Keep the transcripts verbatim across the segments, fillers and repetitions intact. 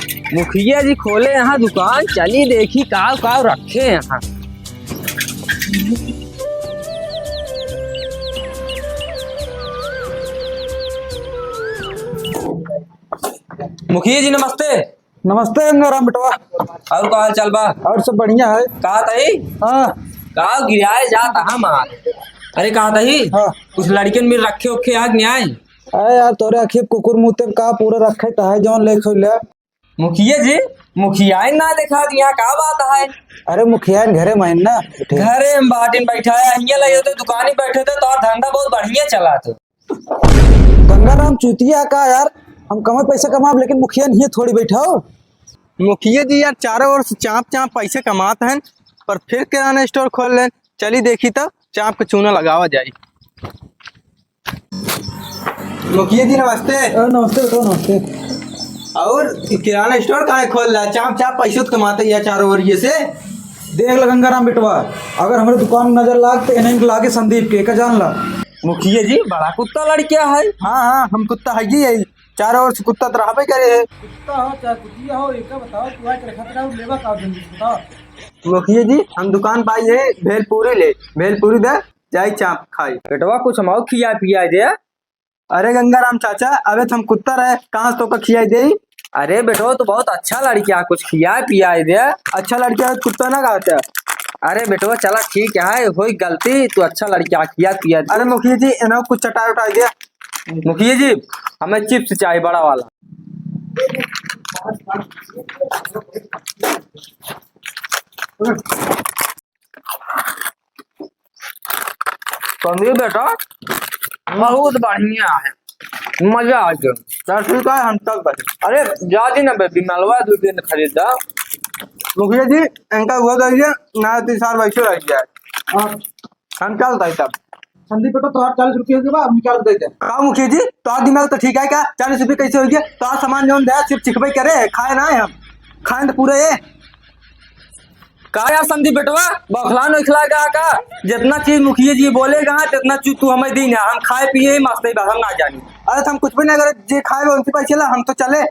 मुखिया जी खोले यहाँ दुकान, चली देखी काव काव रखे यहाँ। मुखिया जी नमस्ते। नमस्ते गंगाराम बेटवा। और का हाल चाल बा? और सब बढ़िया है। का तही? हाँ। का गिराए जात हम आज। अरे का तही? हाँ। कुछ लड़कियन में रखे ओखे आग न्याय। अरे यार, तोरे आँखी कुकुर मुँह ते का पूरा रखे त है जौन ले खोले। मुखिया जी, मुखिया ना देखा कि यहाँ का बात है? अरे मुखिया घरे में है ना, बैठे। घरे में बाटिन बैठा है, हियाँ लगे तो दुकानी बैठे थे, तो धंधा बहुत बढ़िया चला थे। गंगाराम चूतिया का यार, हम कमे पैसा कमाब लेकिन मुखिया नहीं थोड़ी बैठाओ। मुखिया जी यार चारों ओर से चाँप चाँप पैसे कमात हैं, पर फिर किराना स्टोर खोल लें। चली देखी तब चाँप के चूना लगावा जाई। मुखिया जी नमस्ते। अरे नमस्ते बेटा, नमस्ते। और किराना स्टोर काहे खोल रहा? चाँप चाँप पैसे तो कमाते ही है चारों ओर ये से। देख ला गंगाराम बेटवा, अगर हमरे दुकान में नजर लाग तो इन्हें लागे संदीप के, का जान ला। मुखिया जी बड़ा कुत्ता लड़किया है। हाँ हाँ, हम कुत्ता है ही है, चारों ओर से कुत्ता तो रहबे करे है। कुत्ता हो चाहे कुतिया हो, एक बताओ, तू आज रखत रहो, लेवा का जल्दी से बताओ। मुखिया जी हम दुकान पाई है भेलपूरी ले, भेलपूरी दे जाई चाँप खाई। बेटवा कुछ हमहू खिया पिया दे। अरे गंगाराम चाचा, अबे तो हम कुत्ता रहे, कहाँ से तोका खियाई देई? अरे बेटवा तू बहुत अच्छा लड़किया, कुछ खिया पिया दे। अच्छा लड़किया कुत्ता ना खाते। अरे बेटवा चला ठीक है, होई गलती, तू अच्छा लड़किया, खिया पिया दे। अरे मुखिया जी इन्हें कुछ चटाई उठाई दे। मुखिया जी हमें चिप्स चाहिए बड़ा वाला। संदीप बेटा, बहुत बढ़िया है, मजा आ गया। चल ठीक है, हम चल बने। अरे जा दी ना बेबी, मलवा दो तीन खरीद दा। मुखिया जी, इनका हुआ करिए ना, तीन साल वैसे रह गया है। हाँ। हम चलता है तब। संदीप बेटा, तोहार चालीस रुपया हो गया बा, अब निकाल के दे दे। का मुखिया जी, तोहार दिमाग तो ठीक है का? चालीस रुपया कैसे हो गया? तोहार सामान जौन दे, सिर्फ चिखबे करे, खाए ना है हम। खाए तो पूरे ये। का यार संदीप बेटवा, बौखला नोखला का, का? जितना चीज मुखिया जी बोलेगा, जितना चीज तू हमें दी ना, हम खाए पिए ही मस्त ही बस, हम ना जानी। अरे तो हम कुछ भी ना करे, जे खाए उनके पैसे ला, हम तो चले।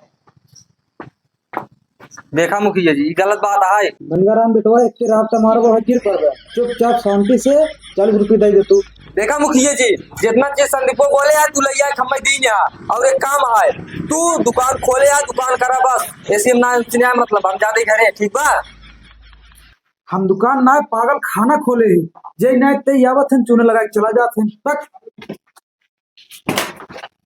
देखा मुखिया जी, ई गलत बात है। गंगाराम बेटवा, एक के रात मारबो है, गिर पड़बे। चुपचाप शांति से चालीस रुपये दे दे तू। देखा मुखिया जी, जितना चीज संदीपो बोले है, तू ले आए, हमें दी ना। और एक काम है, तू दुकान खोले है, दुकान करा बस। ऐसे में ना, ना मतलब, हम जाते घरे, ठीक बा? हम दुकान ना, पागल खाना खोले ही। जे ना ते आवत हैं, चूना लगा के चला जात हैं। बस।